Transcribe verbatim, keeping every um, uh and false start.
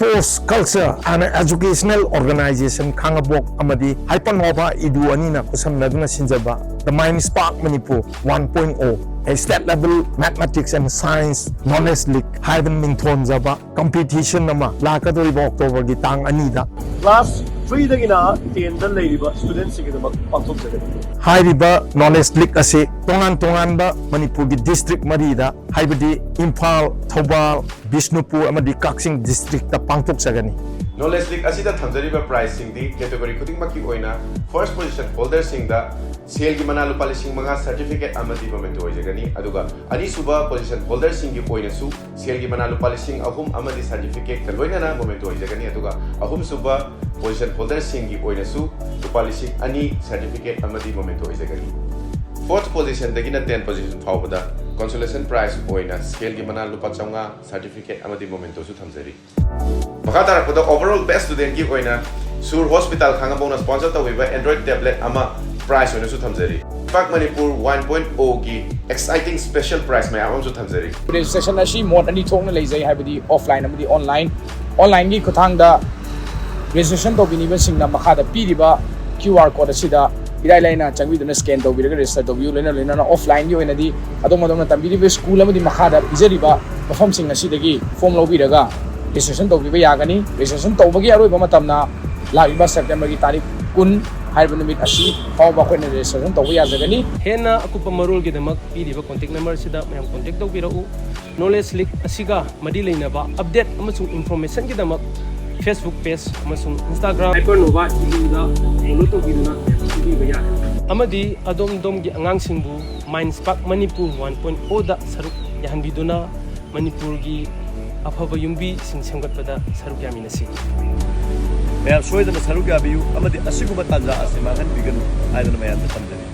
Sports Culture and Educational Organization ꯈꯥꯡꯉꯕꯣꯛ ꯑꯃꯗꯤ Hypernova Edu ꯑꯅꯤꯅ ꯈꯨꯠꯁꯝꯅꯗꯨꯅ ꯁꯤꯟꯖꯕ The Mind Spark Manipur one point oh, a state level mathematics and science knowledge league ꯍꯥꯏꯗꯅ ꯃꯤꯡꯊꯣꯟꯖꯕ competition ꯑꯃ ꯂꯥꯛꯀꯗꯧꯔꯤꯕ October ꯒꯤ ꯇꯥꯡ ꯑꯅꯤꯗ class three ꯗꯒꯤꯅ ten ꯗ ꯂꯩꯔꯤꯕ student ꯁꯤꯡꯒꯤꯗꯃꯛ ꯄꯥꯡꯊꯣꯛꯆꯒꯅꯤ꯫ ꯍꯥꯏꯔꯤꯕ knowledge league ꯑꯁꯤ ꯇꯣꯉꯥꯟ ꯇꯣꯉꯥꯟꯕ ꯃꯅꯤꯄꯨꯔꯒꯤ district ꯃꯔꯤꯗ, ꯍꯥꯏꯕꯗꯤ ꯏꯝꯐꯥꯜ, ꯊꯧꯕꯥꯜ, ꯕꯤꯁꯅꯨꯄꯨꯔ ꯑꯃꯗꯤ ꯀꯛꯆꯤꯡ district ꯇ ꯄꯥꯡꯊꯣꯛꯆꯒꯅꯤ꯫ Knowledge league ꯑꯁꯤꯗ ꯊꯝꯖꯔꯤꯕ prize ꯁꯤꯡꯗꯤ category ꯈꯨꯗꯤꯡꯃꯛꯀꯤ ꯑꯣꯏꯅ first position holder ꯁꯤꯡꯗ ꯁꯦꯜꯒꯤ ꯃꯅꯥ ꯂꯨꯄꯥ ꯂꯤꯁꯤꯡ ꯃꯉꯥ certificate ꯑꯃꯗꯤ memento ꯑꯣꯏꯖꯒꯅꯤ, ꯑꯗꯨꯒ ꯑꯅꯤꯁꯨꯕ position holder ꯁꯤꯡꯒꯤ ꯑꯣꯏꯅꯁꯨ ꯁꯦꯜꯒꯤ ꯃꯅꯥ ꯂꯨꯄꯥ ꯂꯤꯁꯤꯡ ꯑꯍꯨꯝ ꯑꯃꯗꯤ certificate ꯀ ꯂꯣꯏꯅꯅ memento ꯑꯣꯏꯖꯒꯅꯤ, ꯑꯗꯨꯒ ꯑꯍꯨꯝꯁꯨꯕ position holder ꯁꯤꯡꯒꯤ ꯑꯣꯏꯅꯁꯨ ꯂꯨꯄꯥ ꯂꯤꯁꯤꯡ ꯑꯅꯤ certificate ꯑꯃꯗꯤ memento ꯑꯣꯏꯖꯒꯅꯤ꯫ Fourth position ꯗꯒꯤꯅ ten position ꯐꯥꯎꯕꯗ consolation prize ꯑꯣꯏꯅ ꯁꯦꯜꯒꯤ ꯃꯅꯥ ꯂꯨꯄꯥ ꯆꯥꯝꯃꯉꯥ certificate ꯑꯃꯗꯤ memento ꯁꯨ ꯊꯝꯖꯔꯤ꯫ ꯃꯈꯥ ꯇꯥꯔꯛꯄꯗ overall best student ꯀꯤ ꯑꯣꯏꯅ ꯁꯨꯔ Hospital ꯈꯥꯡꯉꯕꯣꯛꯅ sponsor ꯇꯧꯕꯤꯕ Android tablet ꯑꯃ prize ꯑꯣꯏꯅꯁꯨ ꯊꯝꯖꯔꯤ꯫ Spark Manipur one point oh ꯒꯤ exciting special prize ꯃꯌꯥꯝ ꯑꯃꯁꯨ ꯊꯝꯖꯔꯤ꯫ Registration ꯑꯁꯤ mode ꯑꯅꯤ ꯊꯣꯛꯅ ꯂꯩꯖꯩ, ꯍꯥꯏꯕꯗꯤ offline ꯑꯃꯗꯤ online꯫ Online ꯒꯤ ꯈꯨꯠꯊꯥꯡꯗ registration ꯇꯧꯕꯤꯅꯤꯡꯕꯁꯤꯡꯅ ꯃꯈꯥꯗ ꯄꯤꯔꯤꯕ Q R code ꯑꯁꯤꯗ ꯏꯔꯥꯏ ꯂꯥꯏꯅ ꯆꯪꯕꯤꯗꯨꯅ scan ꯇꯧꯕꯤꯔꯒ register ꯇꯧꯕꯤꯌꯨ꯫ ꯂꯣꯏꯅ ꯂꯣꯏꯅꯅ offline ꯒꯤ ꯑꯣꯏꯅꯗꯤ ꯑꯗꯣꯝ ꯑꯗꯣꯝꯅ ꯇꯝꯕꯤꯔꯤꯕ school ꯑꯃꯗꯤ ꯃꯈꯥꯗ ꯄꯤꯖꯔꯤꯕ ꯃꯐꯝꯁꯤꯡ ꯑꯁꯤꯗꯒꯤ form ꯂꯧꯕꯤꯔꯒ registration ꯇꯧꯕꯤꯕ ꯌꯥꯒꯅꯤ꯫ Registration ꯇꯧꯕꯒꯤ ꯑꯔꯣꯏꯕ ꯃꯇꯝꯅ ꯂꯥꯛꯂꯤꯕ September ꯒꯤ ꯇꯥꯔꯤꯛ ꯀꯨꯟ ꯍꯥꯏꯔꯤꯕ ꯅꯨꯃꯤꯠ ꯑꯁꯤ ꯐꯥꯎꯕ ꯑꯩꯈꯣꯏꯅ registration ꯇꯧꯕ ꯌꯥꯖꯒꯅꯤ꯫ ꯍꯦꯟꯅ ꯑꯀꯨꯞꯄ ꯃꯔꯣꯜꯒꯤꯗꯃꯛ ꯄꯤꯔꯤꯕ contact number ꯁꯤꯗ ꯃꯌꯥꯝ contact ꯇꯧꯕꯤꯔꯛꯎ꯫ Knowledge league ꯑꯁꯤꯒ ꯃꯔꯤ ꯂꯩꯅꯕ update ꯑꯃꯁꯨꯡ information ꯒꯤꯗꯃꯛ Facebook page ꯑꯃꯁꯨꯡ Instagram Hypernova Edu ꯗ follow ꯇꯧꯕꯤꯗꯨꯅ ꯃꯌꯥꯝ ꯈꯪꯕꯤꯕ ꯌꯥꯒꯅꯤ꯫ ꯑꯃꯗꯤ ꯑꯗꯣꯝ ꯑꯗꯣꯝꯒꯤ ꯑꯉꯥꯡꯁꯤꯡꯕꯨ Mind Spark Manipur one point oh ꯗ ꯁꯔꯨꯛ ꯌꯥꯍꯟꯕꯤꯗꯨꯅ ꯃꯅꯤꯄꯨꯔꯒꯤ ꯑꯐꯕ ꯌꯨꯝꯕꯤꯁꯤꯡ ꯁꯦꯝꯒꯠꯄꯗ ꯁꯔꯨꯛ ꯌꯥꯃꯤꯟꯅꯁꯤ꯫ ꯃꯌꯥꯝ ꯁꯣꯏꯗꯅ ꯁꯔꯨꯛ ꯌꯥꯕꯤꯌꯨ ꯑꯃꯗꯤ ꯑꯁꯤꯒꯨꯝꯕ ꯇꯥꯟꯖꯥ ꯑꯁꯤ ꯃꯥꯡꯍꯟꯕꯤꯒꯅꯨ ꯍꯥꯏꯗꯅ ꯃꯌꯥꯝꯗ ꯊꯝꯖꯔꯤ꯫